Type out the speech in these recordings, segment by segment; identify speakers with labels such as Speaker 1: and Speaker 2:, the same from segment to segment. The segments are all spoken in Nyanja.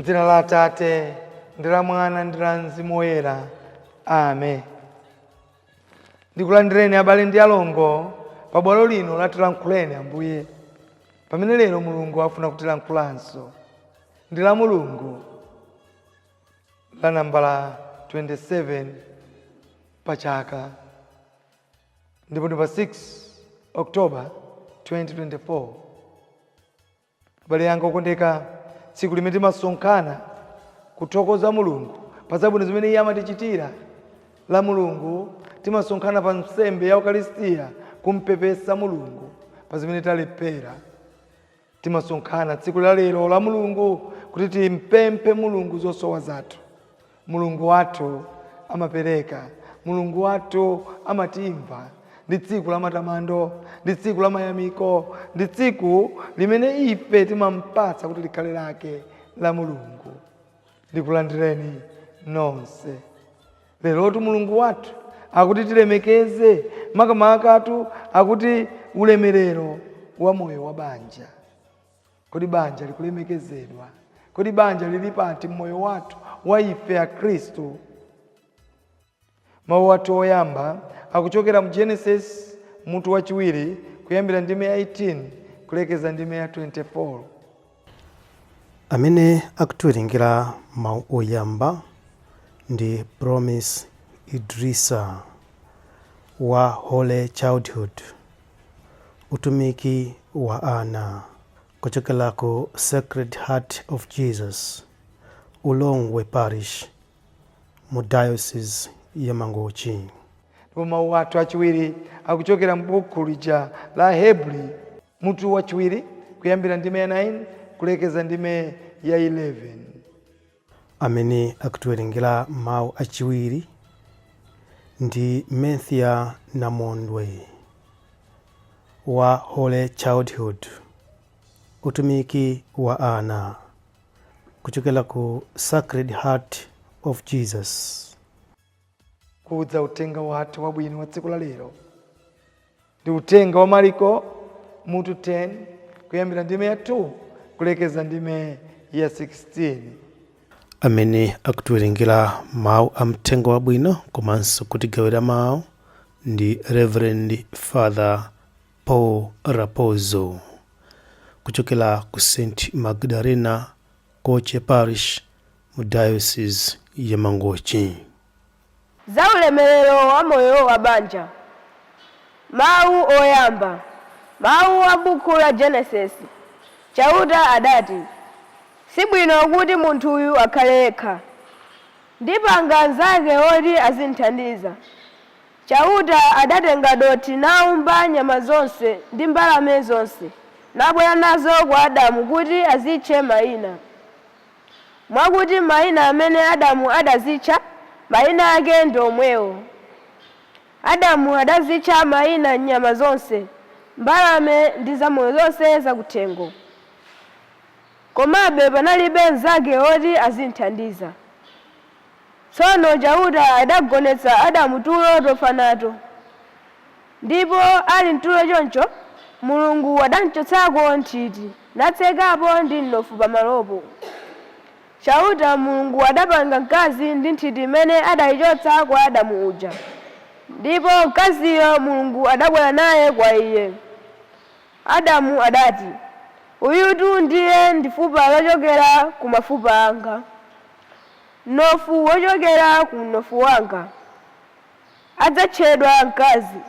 Speaker 1: M'dzina la Atate, ndi la Mwana, ndi la Mzimu Woyera. Amen. Ndikulandireni abale ndi alongo pa bwalo lino la Tilankhuleni Ambuye, pamene lero Mulungu afuna kutilankhulanso. Ndi la Mulungu la nambala 27 pa chaka, ndipo ndi pa 6 October 2024. Abale anga okondeka, tsiku limene timasonkhana kuthokoza Mulungu pa zabwino zimene Iye amatichitira, la Mulungu timasonkhana pa nsembe ya Ukaristiya kumpepesa Mulungu pa zimene talephera. Timasonkhana tsiku la lero la Mulungu kuti timpemphe Mulungu zosowa zathu. Mulungu wathu amapereka, Mulungu wathu amatimva. Ndi tsiku la matamando, ndi tsiku la mayamiko, ndi tsiku limene ife timampatsa kuti likhale lake la Mulungu. Ndikulandireni nonse. Lerotu Mulungu wathu akuti tilemekeze, makamakatu akuti ulemerero wa moyo wa banja. Kodi banja likulemekezedwa? Kodi banja lili pati mmoyo wathu wa ife Akhristu? Mawu athu oyamba akuchokera mu Genesis mutu wachiwiri kuyambira ndime ya 18 kulekeza ndime ya 24.
Speaker 2: Amene akutiwerengera mawu oyamba ndi Promise Idrisa wa Holy Childhood, utumiki wa ana kuchokera ku Sacred Heart of Jesus, Ulongwe Parish, mu Diocese ya Mangochi.
Speaker 1: Ndipo mawu athu achiwiri akuchokera m'buku lija la Hebri mutu wachiwiri kuyambira ndime ya 9 kulekeza ndime ya 11.
Speaker 2: Amene akutiwerengera mawu achiwiri ndi Menthia Namondwe wa Holy Childhood, utumiki wa ana kuchokera ku Sacred Heart of Jesus.
Speaker 1: Kudza uthenga wathu wabwino wa tsiku la lero ndi uthenga wa Mariko mutu 10 kuyambira ndime ya 2 kulekeza ndime ya 16.
Speaker 2: Amene akutiwerengera mawu a mthenga wabwino komanso kutigawira mawu ndi Reverend Father Paul Rapozo kuchokera ku St Magdalena Koche Parish mu Diocese ya Mangochi.
Speaker 3: Za ulemerero wa moyo wa banja. Mawu oyamba. Mawu a buku la Genesis. Chauta adati, "Sibwino kuti munthuyu akhale yekha. Ndipanga anzake oti azimthandiza." Chauta adatenga dothi naumba nyama zonse ndi mbalame zonse, nabwera nazo kwa Adamu kuti azitche mayina. Mwakuti mayina amene Adamu adazitcha, mayina ake ndi omwewo. Adamu adazitcha mayina nyama zonse, mbalame ndi zamoyo zonse zakuthengo. Komabe panalibe mnzake woti azimthandiza. Tsono Chauta adagonetsa Adamu tulo tofa nato. Ndipo ali mtulo choncho, Mulungu adamchotsako nthiti, natsekapo ndi mnofu pamalopo. Chauta Mulungu adapanga mkazi ndi nthiti imene adayichotsa kwa Adamu uja. Ndipo mkaziyo Mulungu adabwera naye kwa iye. Adamu adati, "Uyutu ndiye ndi fupa lochokera ku mafupa anga, mnofu wochokera ku mnofu wanga. Adzatchedwa mkazi,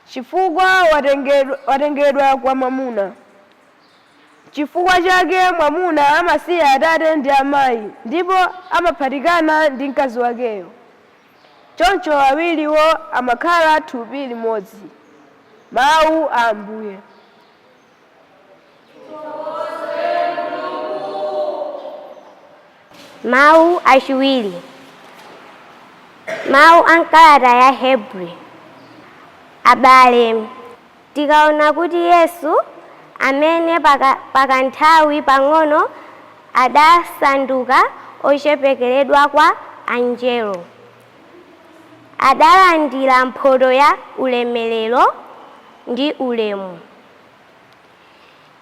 Speaker 3: chifukwa watengedwa kwa mwamuna. Chifukwa chake mwamuna amasiya atate ndi amayi ndipo amaphatikana ndi mkazi wakeyo. Choncho awiriwo amakhala thupi limodzi." Mawu a Ambuye.
Speaker 4: Mawu achiwiri. Mawu a m'kalata ya Hebri. Abale, tikaona kuti Yesu, amene pakanthawi pang'ono adasanduka ochepekeredwa kwa anjelo, adalandira mphoto ya ulemerero ndi ulemu,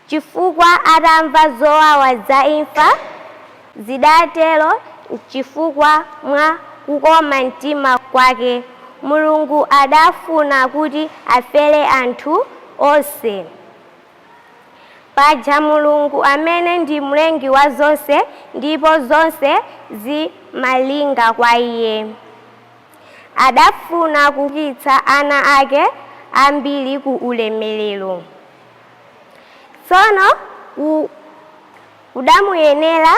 Speaker 4: chifukwa atamva zowawa za imfa, Zidatero chifukwa mwa kukoma mtima kwake Mulungu adafuna kuti afere anthu onse. Paja Mulungu amene ndi mlengi wa zonse ndipo zonse zimalinga kwa iye, adafuna kuukitsa ana ake ambiri ku ulemerero. Tsono kudamuyenera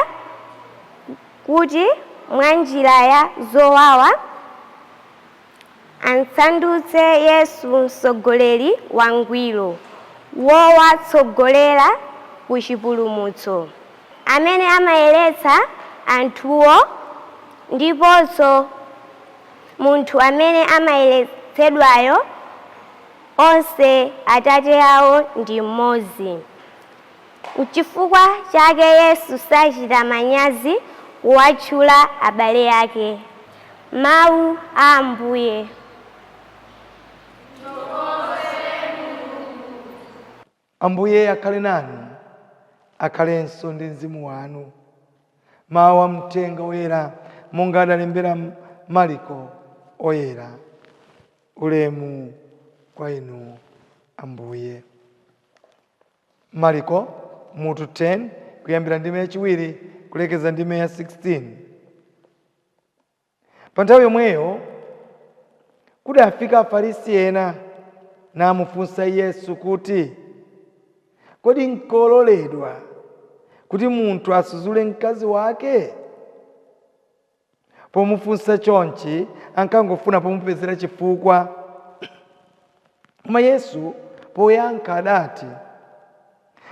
Speaker 4: kuti mwa njira ya zowawa ansandutse Yesu mtsogoleri wangwiro wowatsogolera ku chipulumutso, amene amayeretsa anthuwo ndiponso munthu amene amayeretsedwayo, onse Atate awo ndi mmodzi. N'chifukwa chake Yesu sachita manyazi kuwatchula abale ake. Mawu a Ambuye.
Speaker 1: Ambuye akhale nanu, akhalenso ndi mzimu wanu. Mawu a mthenga oyera monga adalembera Mariko oyera. Ulemu kwa inu Ambuye. Mariko mutu 10 kuyambira ndime yachiwiri kulekeza ndime ya 16. Pa nthawi yomweyo kudafika Afarisi ena namufunsa Yesu kuti, kodi nkololedwa kuti munthu asudzule mkazi wake? Pomufunsa chonchi ankangofuna pomupezera chifukwa. Koma Yesu poyankha adati,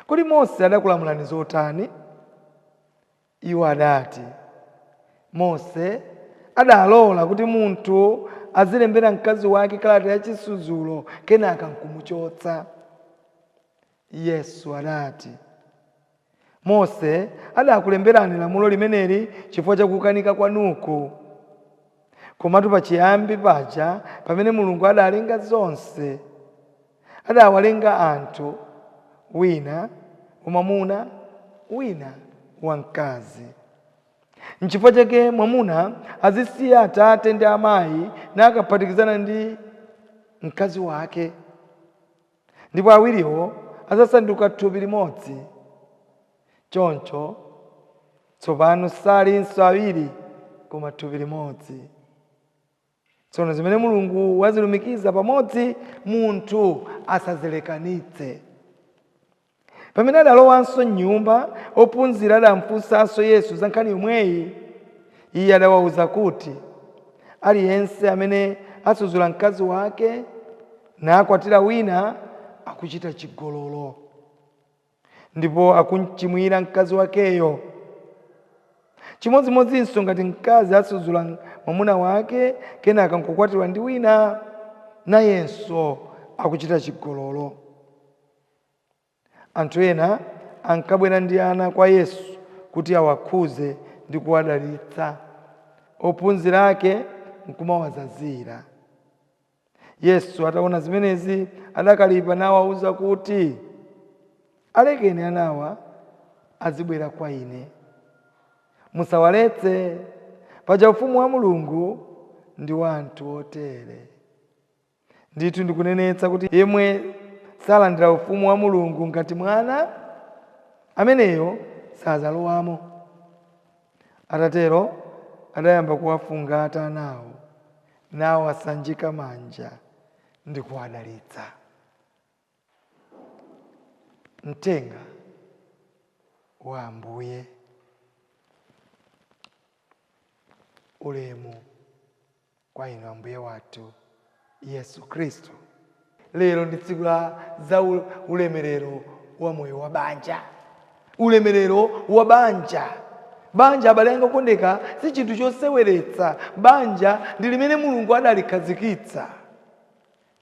Speaker 1: kodi Mose adakulamulani zotani? Iwo adati, Mose adalola kuti munthu azilembera mkazi wake kalata ya chisudzulo kenaka nkumuchotsa. Yesu adati, Mose adakulemberani lamulo limeneli chifukwa cha kukanika kwanuku. Komatu pachiyambi paja pamene Mulungu adalenga zonse, adawalenga anthu, wina wamwamuna, wina wamkazi. Nchifukwa chake mwamuna azisiya atate ndi amayi nakaphatikizana ndi mkazi wake, ndipo awiriwo azasanduka thupi limodzi. Choncho tsopano salinso awiri koma thupi limodzi. Tsono zimene Mulungu wazilumikiza pamodzi, munthu asazilekanitse. Pamene adalowanso m'nyumba, ophunzira adamfunsanso Yesu za nkhani yomweyi. Iye adawawuza kuti, aliyense amene asudzula mkazi wake nakwatira wina akuchita chigololo, ndipo akumchimwira mkazi wakeyo. Chimodzimodzinso ngati mkazi asudzula mwamuna wake kenaka nkukwatiwa ndi wina, nayenso akuchita chigololo. Anthu ena ankabwera ndi ana kwa Yesu kuti awakhuze ndi kuwadalitsa, ophunzira ake nkumawazazira. Yesu ataona zimenezi adakalipa nawawuza kuti, alekeni anawa azibwera kwa ine, musawaletse, paja ufumu wa Mulungu ndi wa anthu otere. Ndithu ndikunenetsa kuti yemwe salandira ufumu wa Mulungu ngati mwana, ameneyo sazalowamo. Atatero adayamba kuwafungata anawo, nawasanjika manja ndi kuwadalitsa. Mthenga wa Ambuye. Ulemu kwa inu Ambuye wathu Yesu Khristu. Lero ndi tsiku la za ulemerero wa moyo wa banja. Ulemerero wa banja. Banja, abale anga okondeka, si chinthu choseweretsa. Banja ndi limene Mulungu adalikhazikitsa.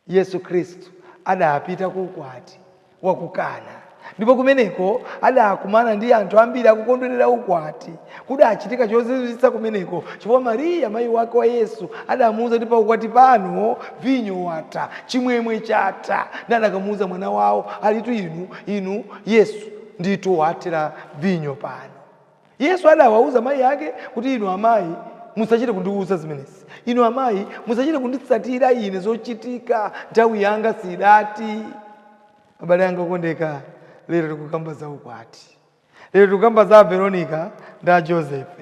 Speaker 1: Yesu Khristu adapita ku ukwati wa ku Kana, ndipo kumeneko adakumana ndi anthu ambiri akukondwerera ukwati. Kudachitika chozizwitsa kumeneko, chifukwa Mariya mayi wake wa Yesu adamuwuza kuti pa ukwati pano vinyo watha, chimwemwe chatha. Ndi adakamuwuza mwana wawo, alitu inu Yesu ndithu wathera vinyo pano. Yesu adawauza mayi ake kuti inu amayi musachite kundiwuza zimenezi, inu amayi musachite kunditsatira ine zochitika, nthawi yanga sidati. Abale anga okondeka, lero tikukamba za ukwati, lero tikukamba za Veronica nda Joseph,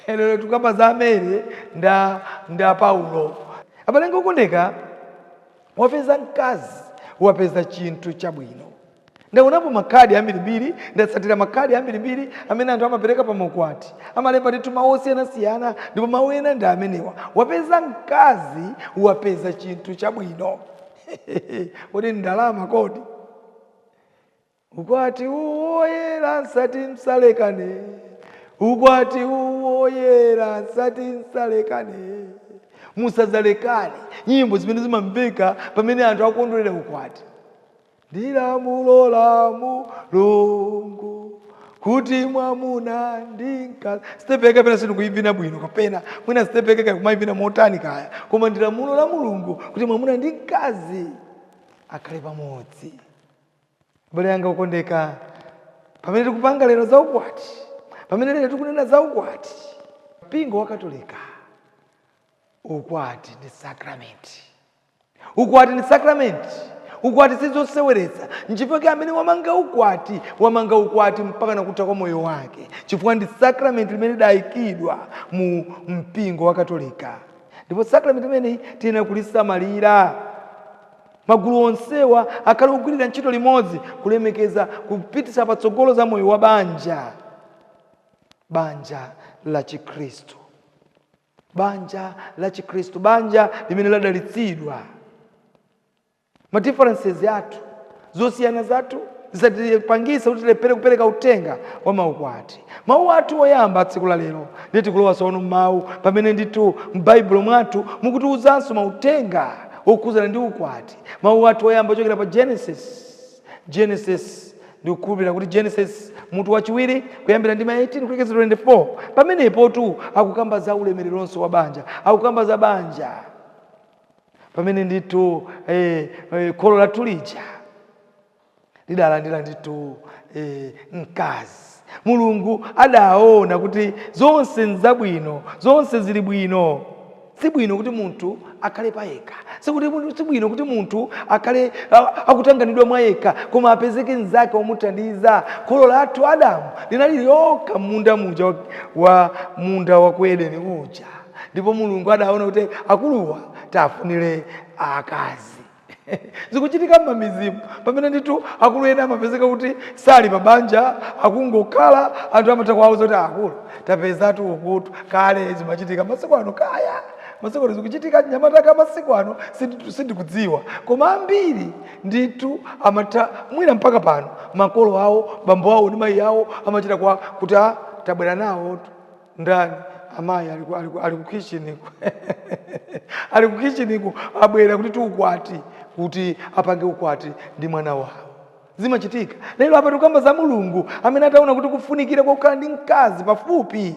Speaker 1: lero tikukamba za Mary nda Paulo. Abale anga okondeka, wapeza mkazi, wapeza chinthu chabwino. Ndaonapo makhadi ambirimbiri, ndatsatira makhadi ambirimbiri amene anthu amapereka pa maukwati, amalemba ndithu mawu osiyanasiyana, ndipo mawu ena ndi amenewa: wapeza mkazi, wapeza chinthu chabwino. Kodi ndalama? Kodi ukwati uwoyera nsati msalekane, ukwati uwoyera nsati msalekane, musadzalekane. Nyimbo zimene zimamveka pamene anthu akukondwerera ukwati. Ndi lamulo la Mulungu kuti mwamuna ndi mkazi. Step yake pena sindikuyivina bwino, kapena mwina step yake kumayivina motani kaya, koma ndi lamulo la Mulungu kuti mwamuna ndi mkazi akhale pamodzi. Abale anga okondeka, pamene tikupanga lero za ukwati, pamene lero tikunena za ukwati, mpingo wa Katolika, ukwati ndi sakramenti. Ukwati ndi sakramenti. Ukwati sizoseweretsa. Nchifukwa amene wamanga ukwati, wamanga ukwati mpaka nakutha kwa moyo wake, chifukwa ndi sakramenti limene lidayikidwa mu mpingo wa Katolika. Ndipo sakramenti imeneyi tiyenera kulisamalira. Magulu onsewa akhale kugwirira ntchito limodzi kulemekeza, kupititsa patsogolo za moyo wa banja, banja la Chikhristu, banja la Chikhristu, banja limene ladalitsidwa. Ma differences athu, zosiyana zathu, zisatipangise kuti tilephere kupereka uthenga wa maukwati. Mawu athu oyamba tsiku la lero, ndiye tikulowa tsono mawu pamene ndithu m'Baibulo mwathu mukutiwuzanso mauthenga okhuzana ndi ukwati. Mawu athu oyamba ochokera pa Genesis. Genesis, ndikukhulupirira kuti Genesis mutu wachiwiri kuyambira ndi ma 18 kulekeza 24. Pamenepotu akukamba za ulemereronso wa banja, akukamba za banja pamene ndithu kholo lathu lija lidalandira ndithu mkazi. Mulungu adaona kuti zonse nzabwino, zonse zili bwino. Sibwino kuti munthu akhale payekha, sibwino kuti munthu akhale akutanganidwa mwa yekha, koma apezeke mnzake womuthandiza. Kholo lathu Adamu linali lokha munda muja wa munda wa ku Edeni uja, ndipo Mulungu adaona kuti akuluwa tafunire akazi. Zikuchitika m'mamidzimu pamene ndithu akulu ena amapezeka kuti sali pa banja, akungokhala. Anthu amatha kuwauza kuti akulu tapezatu ukutu. Kale zimachitika, masiku ano kaya masiku ano zikuchitika, nyamata masiku ano sindikudziwa, koma ambiri ndithu amatha mwina mpaka pano makolo awo, bambo awo ndi mayi awo amachita kwa kuti ah, tabwera nawo ndani, amayi ali ku kitchen, ali ku kitchen, abwera kuti tiukwati, kuti apange ukwati ndi mwana wawo. Zimachitika. Lero apa tikukamba za Mulungu amene ataona kuti kufunikira kokhala ndi mkazi pafupi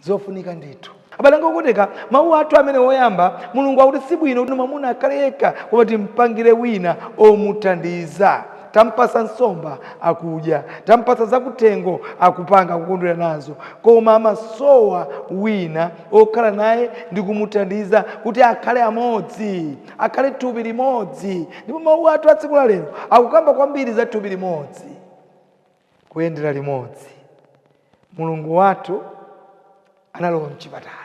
Speaker 1: zofunika ndithu. Abale anga okondeka, mawu athu amene woyamba, Mulungu akuti sibwino kuti mwamuna akhale yekha, koma timpangire wina omuthandiza. Tampasa nsomba akudya, tampasa zakuthengo akupanga, akukondwera nazo, koma amasowa wina okhala naye ndi kumuthandiza kuti akhale amodzi, akhale thupi limodzi. Ndipo mawu athu a tsiku la lero akukamba kwambiri za thupi limodzi, kuyendera limodzi. Mulungu wathu analowa mchipatala,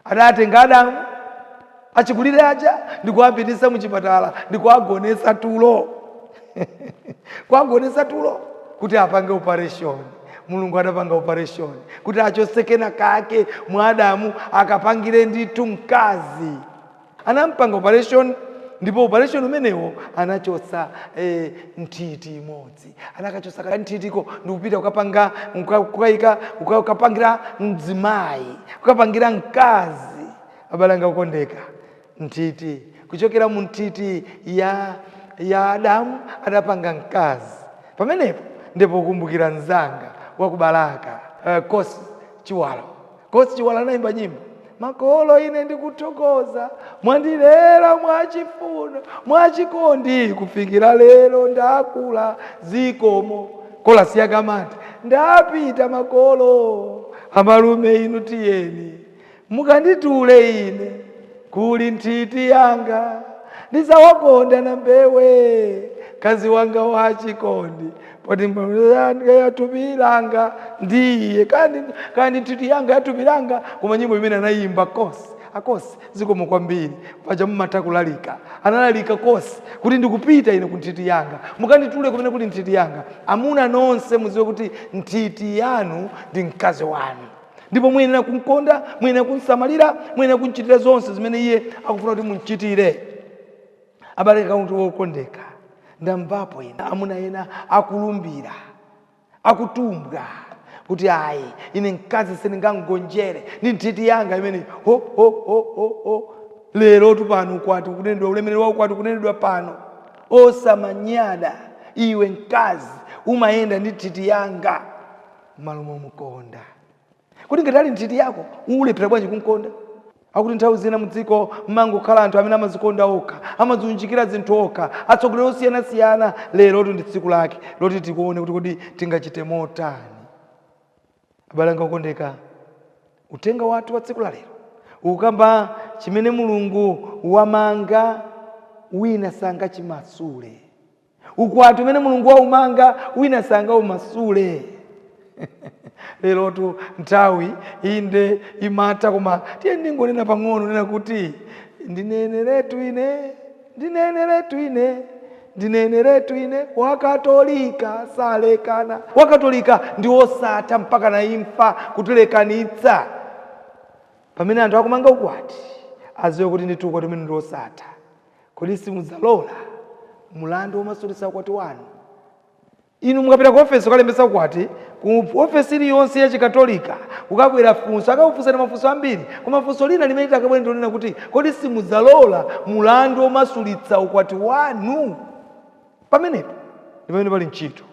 Speaker 1: adatenga Adamu achikulire aja ndikuwapitisa muchipatala, ndikuwagonesa tulo, kuwagonesa tulo kuti apange operation. Mulungu adapanga operation kuti achose kena kake mwa Adamu akapangire ndithu mkazi. Anampanga operation, ndipo operation umenewo anachotsa nthiti imodzi. Anakachosa kanthitiko ndikupita kukapanga, kukayika, kukapangira mdzimayi, kukapangira mkazi. Abale anga okondeka, nthiti, kuchokera mu nthiti ya Adamu adapanga mkazi. Pamenepo ndipo kukumbukira mzanga wakubalaka, Kosi Chiwalo. Kosi Chiwalo anayimba nyimbo: makolo ine ndikuthokoza, mwandilera mwachifundo, mwachikondi, kufikira lero ndakula, zikomo. Kolasi yake amati, ndapita makolo amalume inu tiyeni mukanditule ine kuli nthiti yanga ndizawakonda na mbewe kazi wanga wachikondi poti yathupi langa ndiye kandi kandi nthiti yanga yathupi langa. Koma nyimbo imene anayimba kosi akosi zikomo kwambiri paja mumatha kulalika, analalika kosi kuti ndikupita ine ku nthiti yanga, mukanditule kumene kuli nthiti yanga. Amuna nonse mudziwe kuti nthiti yanu ndi mkazi wanu, ndipo muyenera kumkonda, muyenera kumsamalira, muyenera kumchitira zonse zimene iye akufuna kuti mumchitire. Abale kaunti wokondeka, ndamvapo ena amuna ena akulumbira, akutumbwa kuti ayi, ine mkazi sindingangonjere, ndi nthiti yanga imene ho ho ho ho ho. Lero tu pano ukwati kunenedwa, ulemerero wa ukwati kunenedwa pano. Osamanyada iwe mkazi umayenda ndi nthiti yanga malo momukonda. Kuti ngati ali nthiti yako ulephera bwanji kumkonda? Akuti nthawi zina mudziko mmangokhala anthu amene amazikonda okha, amadziunjikira zinthu okha, atsogoleri osiyanasiyana. Lerotu ndi tsiku lake loti tikuone kuti kodi tingachite motani. Abale anga okondeka, uthenga wathu wa tsiku la lero ukamba chimene Mulungu wamanga wina sangachimasule. Ukwati umene Mulungu waumanga wina sangaumasule. Lerotu nthawi inde imatha, koma tiye ndingonena pang'ono, nena kuti ndineneretu ine, ndineneretu ine, ndineneretu ine, wakatolika salekana. Wakatolika ndi osatha mpaka na imfa kutilekanitsa. Pamene anthu akumanga ukwati aziwe kuti ndithu ukwati umene ndi osatha. Kodi simudzalola mulandu womasulitsa ukwati wanu? Inu mukapita ku ofesi kukalembetsa ukwati, ku ofesi iliyonse ya Chikatolika kukabwera funso, akakufunsani mafunso ambiri, koma funso lina limene litakabwera ndilonena kuti kodi simudzalola mulandu womasulitsa ukwati wanu? Pamenepo ndi pamene pali ntchito.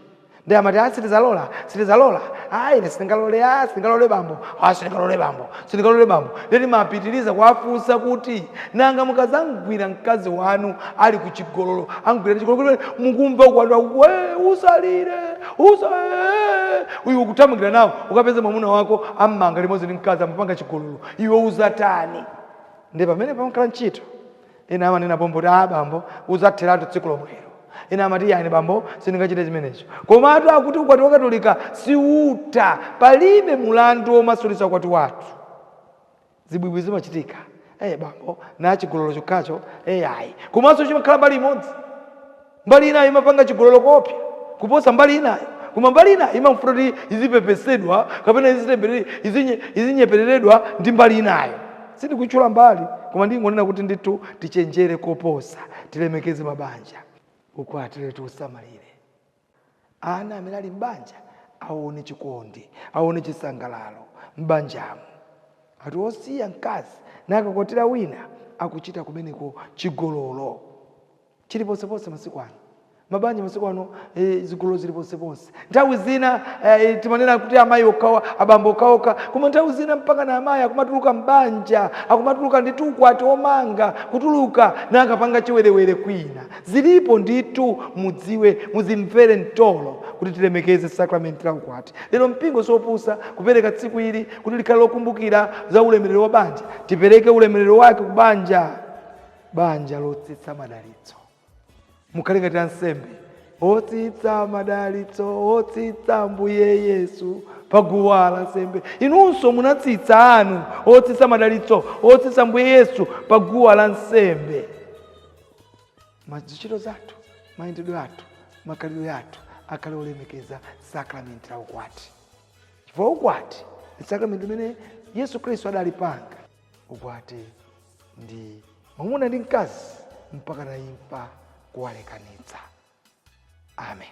Speaker 1: Ndi amati a sitizalola, sitizalola, a ine sindingalole, a sindingalole bambo, a sindingalole bambo, sindingalole bambo. Ndeti mapitiriza kuwafunsa kuti nanga mukazamgwira mkazi wanu ali ku chigololo, amgwira chigololo kuti mukumva ukwati akuku, usalire, usa uyu ukuthamangira nawo, ukapeza mwamuna wako ammanga limodzi ndi mkazi amapanga chigololo, iwe uzatani? Ndi pamene pamakhala ntchito. Ena amanena pombo kuti a bambo uzatheratu tsiku lomwelo. Ena amati yani bambo sindingachite zimenezo. Komatu akuti ukwati wa Katolika siutha, palibe mulandu womasulitsa ukwati wathu. Zibwibwi zimachitika, bambo na chigololo chokhacho, ayi, komanso chimakhala mbali imodzi, mbali inayo imapanga chigololo kopya kuposa mbali inayo, koma mbali inayo imamfuna kuti izipepesedwa kapena izinyepereredwa ndi mbali inayo. Sindikutchula mbali, koma ndingonena kuti ndithu tichenjere koposa, tilemekeze mabanja, ukwati letu usamalire. Ana amene ali m'banja aone chikondi, aone chisangalalo m'banjamo. Ati osiya mkazi nakakwatira wina akuchita kumeneko chigololo. Chili ponseponse masiku ano, mabanja masiku ano, zigololo zili ponseponse. Nthawi zina timanena kuti amayi okhawa, abambo okhaokha, koma nthawi zina mpaka na amayi akumatuluka m'banja, akumatuluka ndithu ukwati omanga kutuluka nakapanga chiwerewere kwina. Zilipo ndithu, mudziwe, muzimvere mtolo kuti tilemekeze sakramenti la ukwati. Lero mpingo sopusa kupereka tsiku ili kuti likhale lokumbukira za ulemerero wa banja. Tipereke ulemerero wake ku banja, banja lotsitsa madalitso. Mukhale ngati ansembe otsitsa madalitso, otsitsa Mbuye Yesu paguwa la nsembe. Inunso munatsitsa anu otsitsa madalitso, otsitsa Mbuye Yesu paguwa la nsembe. Mazichito zathu, mayendedwe athu, makhalidwe athu akhale olemekeza sakramenti la ukwati, chifukwa ukwati ndi sakramenti limene Yesu Khristu adalipanga. Ukwati ndi mwamuna ndi mkazi mpaka na imfa kuwalekanitsa. Amen.